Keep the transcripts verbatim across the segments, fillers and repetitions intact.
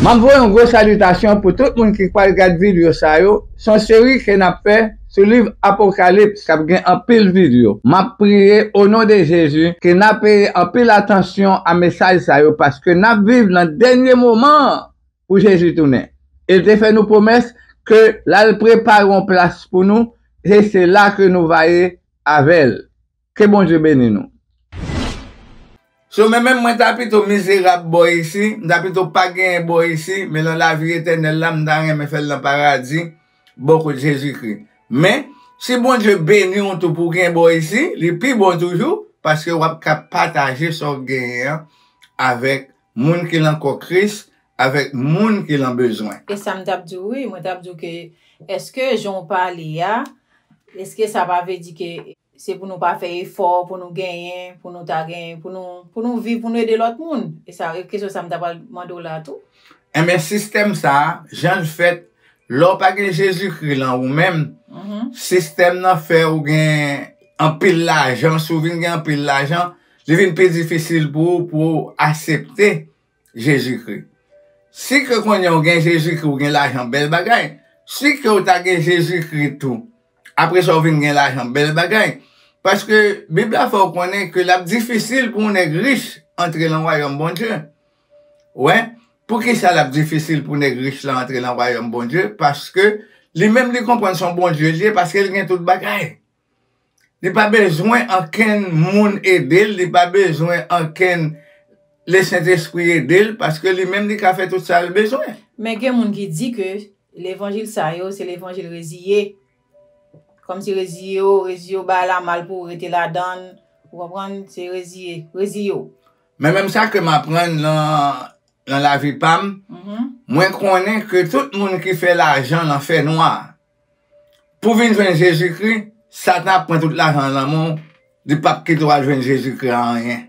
M ap voye yon gwo salitasyon pou tout moun ki pral gad videyo sa yo. Se yon seri ke n ap fè sou liv Apokalips k ap gen anpil videyo. M ap priye o non de Jezi ke n ap peye anpil atansyon a mesaj sa yo, paske n ap viv nan dènye moman an pou Jezi tounen. E l te fè nou pwomès ke l al prepare yon plas pou nou, e se la ke nou va ye avè l. Ke Bondye beni nou. So, men menm mwen ta pito mizerab bò isi, m ta pito pa genyen bò isi, men nan lavi etènèl la, m ta renmen fè l nan paradi, bò kot Jezikri. Men, si Bondye beni w tou pou w gen bò isi, li pi bon toujou, paske w ap ka pataje sa w genyen an avèk moun ki lan kò Kris, avèk moun ki lan bezwen. E sa m t ap di w, wi, mwen t ap di w ke èske jan w pale a, èske sa pa vle di ke se pou nou pa fè efò pou nou genyen, pou nou ta genyen, pou nou, pou nou viv, pou nou ede lòt moun? E sa, e kesyon sa m ta pral mande w la tou. Enben, sistèm sa a, jan l fèt, lè w pa gen Jezikri lan ou menm, sistèm nan fè ou gen anpil lajan, si w vin gen anpil lajan, li vin pi difisil pou ou, pou w aksepte Jezikri. Si ke kounye a w gen Jezikri, ou gen lajan, bèl bagay. Si ke w ta gen Jezikri tou, apre sa w vin gen lajan, bèl bagay. Paske Bib la fè w konnen ke l ap difisil pou yon nèg rich antre lan wayòm Bondye. Wè, poukisa l ap difisil pou nèg rich la antre lan wayòm Bondye? Paske li menm li konprann se yon Bondye li ye, paske l gen tout bagay. Li pa bezwen ankenn moun ede l, li pa bezwen ankenn Lesentespri ede l, paske li menm li ka fè tout sa l bezwen. Men gen moun ki di ke levanjil sa yo, se levanjil reziye. Kòmsi reziye w, reziye w, bagay la mal pou w, rete ladan l, ou konprann? Se reziye, reziye w. Men menm sa ke m aprann nan, nan lavi pa m, mwen konnen ke tout moun ki fè lajan nan fènwa, pou vin jwenn Jezikri, Satan ap pran tout lajan an nan men w, li p ap kite w al jwenn Jezikri a anyen.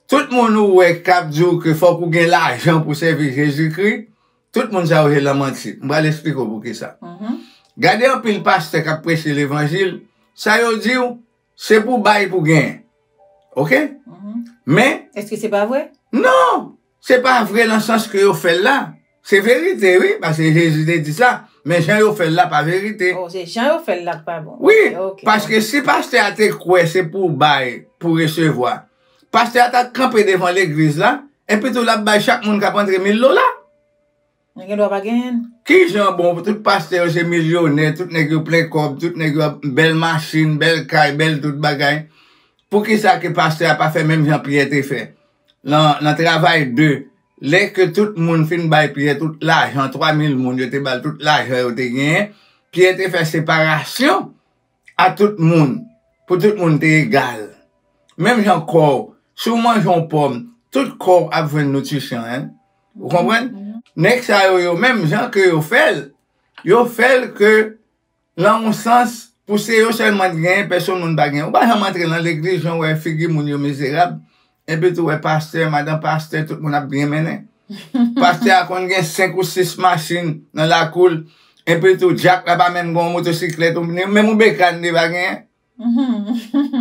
Tout moun ou wè k ap di w ke fòk ou gen lajan pou sèvi Jezikri, tout moun sa yo se lan manti. M pral eksplike w poukisa. Gade anpil pastè k ap preche levanjil, sa yo di w, se pou bay pou genyen. Oke? Men, èske se pa vre? Non! Se pa vre nan sans ke yo fè l la. Se verite, wi, paske Jezi te di sa. Men jan yo fè l la pa verite. Oh, se jan yo fè l la k pa bon. Wi, paske si pastè a te kwè se pou bay, pou resevwa, pastè a ta kanpe devan legliz la, epi tou l ap bay chak moun k ap antre mil dola. Li gen dwa pa genyen l. Kijan bon pou tout pastè yo se milyonè, tout nèg yo plen kòb, tout nèg yo ap bèl machin, bèl kay, bèl tout bagay. Poukisa ke pastè a pa fè menm jan Pyè te fè? Nan, nan Travay de, lè ke tout moun fin bay Pyè tout lajan, twa mil moun yo te ba l tout lajan yo te genyen, Pyè te fè separasyon a tout moun, pou tout moun te egal. Menm jan kò w, si w manje yon pòm, tout kò w ap jwenn nitrisyon, en. Ou konprann? Nèg sa yo, yo menm jan ke yo fè l, yo fè l ke lan yon sans, pou se yo sèlman t genyen, pèsonn moun pa genyen. Ou pa janm antre lan legliz, jan w wè figi moun yo mizerab, epi tou wè pastè, madan pastè, tout moun ap byen mennen. Pastè a konn gen senk ou sis machin nan lakou l, epi tou dyak la pa menm gen yon motosiklèt, ou menm yon bekàn li pa genyen.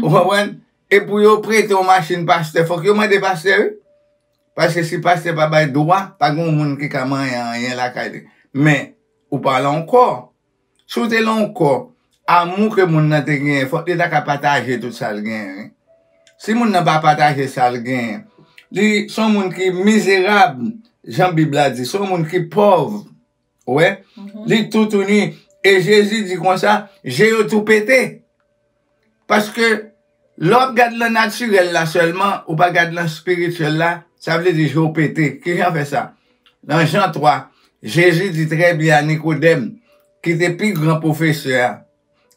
Ou konprann? E pou yo prete yon machin pastè, fòk yo mande pastè, wi. Paske si pastè pa bay dwa, pa gen yon moun ki ka manyen anyen lakay li. Men, ou pa lan yon kò. Si w te lan yon kò, amou ke moun nan te genyen, fòk li ta ka pataje tout sa l genyen, wi. Si moun nan pa pataje sa l genyen, li se yon moun ki mizerab, jan Bib la di, se yon moun ki pòv. Ou wè? Li toutouni. E Jezi di konsa, je yo tou pete. Paske lè w ap gad lan natirèl la sèlman, ou pa gad lan espirityèl la, sa vle di je w pete. Kijan fè sa? Nan Jan twa, Jezi di trè byen a Nikodèm, ki te pi gran pwofesè a,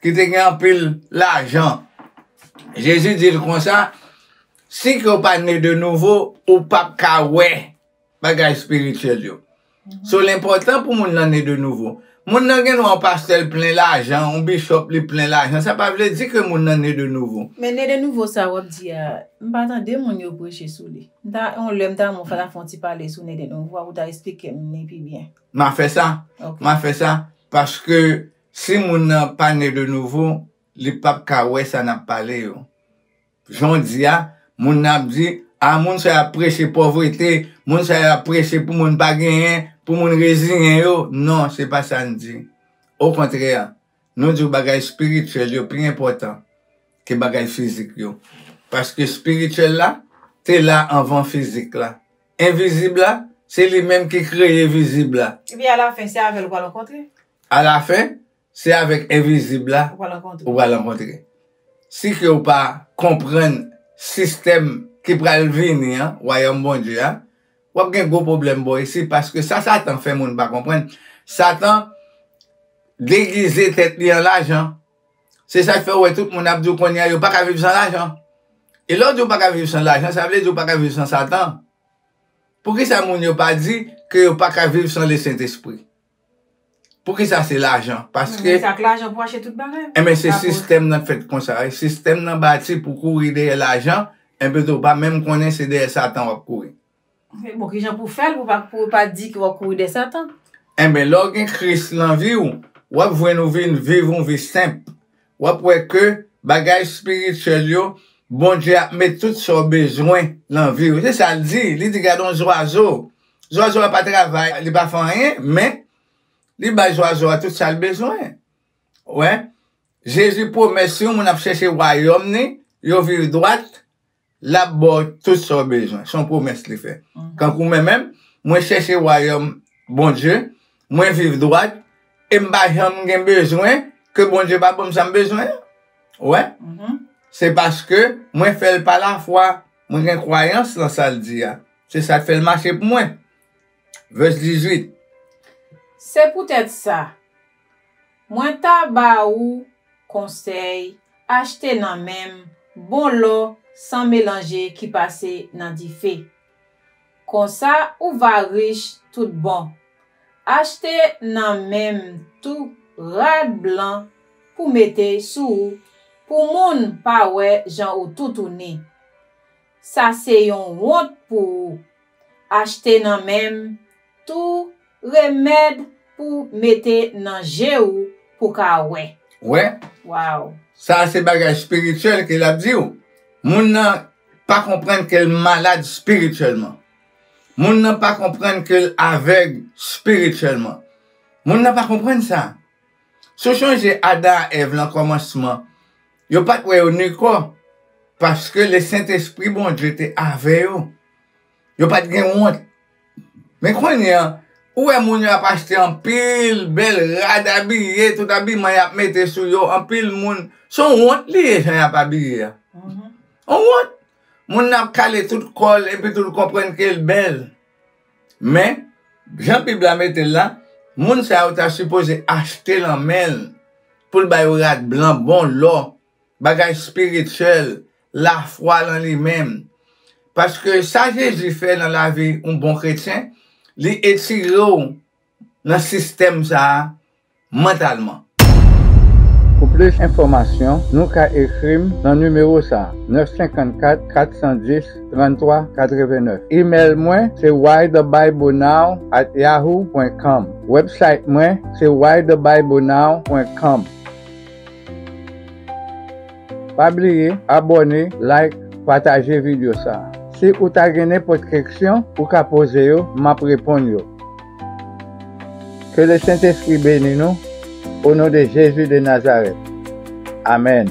ki te gen anpil lajan. Jezi di l konsa, si ke w pa ne de nouvo, ou p ap ka wè bagay espirityèl yo. So, l enpòtan pou moun nan ne de nouvo. Moun nan gen dwa yon pastè l plen lajan, yon bishop li plen lajan, sa pa vle di ke moun nan ne de nouvo. Men ne de nouvo sa w ap di a, m pa tande moun yo preche sou li. M ta, yon lè m ta renmen w ta fè yon ti pale sou ne de nouvo a pou w ta eksplike m li pi byen. M a fè sa. M a fè sa. Paske si moun nan pa ne de nouvo, li p ap ka wè sa n ap pale yo. Jan w di a, moun nan ap di, A, moun sa yo ap preche pòvrete, moun sa yo ap preche pou moun pa genyen, pou moun reziyen yo. Non, se pa sa n di. Okontrè, nou di w bagay espirityèl yo pi enpòtan ke bagay fizik yo. Paske espirityèl la te la anvan fizik la. Envizib la, se li menm ki kreye vizib la. Epi alafen, se avè l ou pral rankontre. Alafen, se avèk envizib la ou pral rankontre. Si ke w pa konprann sistèm ki pral vini an, wayòm Bondye a, w ap gen gwo pwoblèm bò isit, paske sa Satan fè moun pa konprann. Satan degize tèt li an lajan. Se sa k fè w wè tout moun ap di w kounye a yo pa ka viv san lajan. E lè w di w pa ka viv san lajan, sa vle di w pa ka viv san Satan. Poukisa moun yo pa di ke yo pa ka viv san Lesentespri? Poukisa se lajan? Paske Men se ak lajan pou achte tout bagay. Enben, se sistèm nan k fèt konsa. Sistèm nan bati pou kouri dèyè lajan, enben, ou pa menm konnen se dèyè Satan w ap kouri. Bon, kijan pou fè l pou pa, pou pa di ke w ap kouri dèyè Satan? Enben, lè w gen Kris nan vi w, w ap jwenn ou vin viv yon vi senp. W ap wè ke bagay espirityèl yo, Bondye ap met tout sa w bezwen nan vi w. Se sa l di. Li di, gade yon zwazo. Zwazo a pa travay, li pa fè anyen, men li bay zwazo a tout sa l bezwen. Wè, Jezi pwomèt si yon moun ap chèche wayòm ni, yo viv dwat, l ap ba w tout sa w bezwen. Se yon pwomès li fè. Kankou mwen menm, mwen chèche wayòm Bondye, mwen viv dwat, e m pa janm gen bezwen ke Bondye pa ban m sa m bezwen an. Ou wè? Se paske mwen fè l pa lafwa, mwen gen kwayans nan sa l di a. Se sa k fè l mache pou mwen. Vès dizuit. Se poutèt sa, mwen ta ba ou konsèy, achte nan men m bon lò san melanje ki pase nan dife. Konsa ou va rich tout bon. Achte nan men m tou rad blan pou mete sou ou, pou moun pa wè jan ou toutouni. Sa se yon wont pou ou. Achte nan men m tou remèd pou mete nan je ou pou ka wè. Wè? Waw. Sa a se bagay espirityèl ke l ap di w. Moun nan pa konprann ke l malad espirityèlman. Moun nan pa konprann ke l avèg espirityèlman. Moun nan pa konprann sa. Si w chonje Adan ak Èv nan kòmansman, yo pa t wè yo ni kò, paske Lesentespri Bondye te avè yo. Yo pa t gen wont. Men kounye a, ou wè moun yo ap achte anpil bèl rad abiye, tout abiman y ap mete sou yo, anpil moun. Se yon wont li ye jan y ap abiye a. Yon wont. Moun nan ap kale tout kò l epi tou l konprann ke l bèl. Men, jan Bib la mete l la, moun sa yo ta sipoze achte nan men l pou l ba yo rad blan, bon lò, bagay espirityèl, lafwa nan li menm. Paske sa Jezi fè nan lavi yon bon kretyen, li etire w nan sistèm sa a mantalman. Pou plis enfòmasyon, nou ka ekri m nan nimewo sa a, nèf senkannkat, kat san dis, tranntwa katrevennèf. Imèl mwen se why the bible now at yahoo pwen com. Website mwen se why the bible now pwen com. Pa bliye abòne, like, pataje videyo sa a. Si ou ta gen nenpòt keksyon, ou ka poze yo, m ap reponn yo. Ke Lesentespri beni nou, o non de Jezi de Nazarèt. Amèn.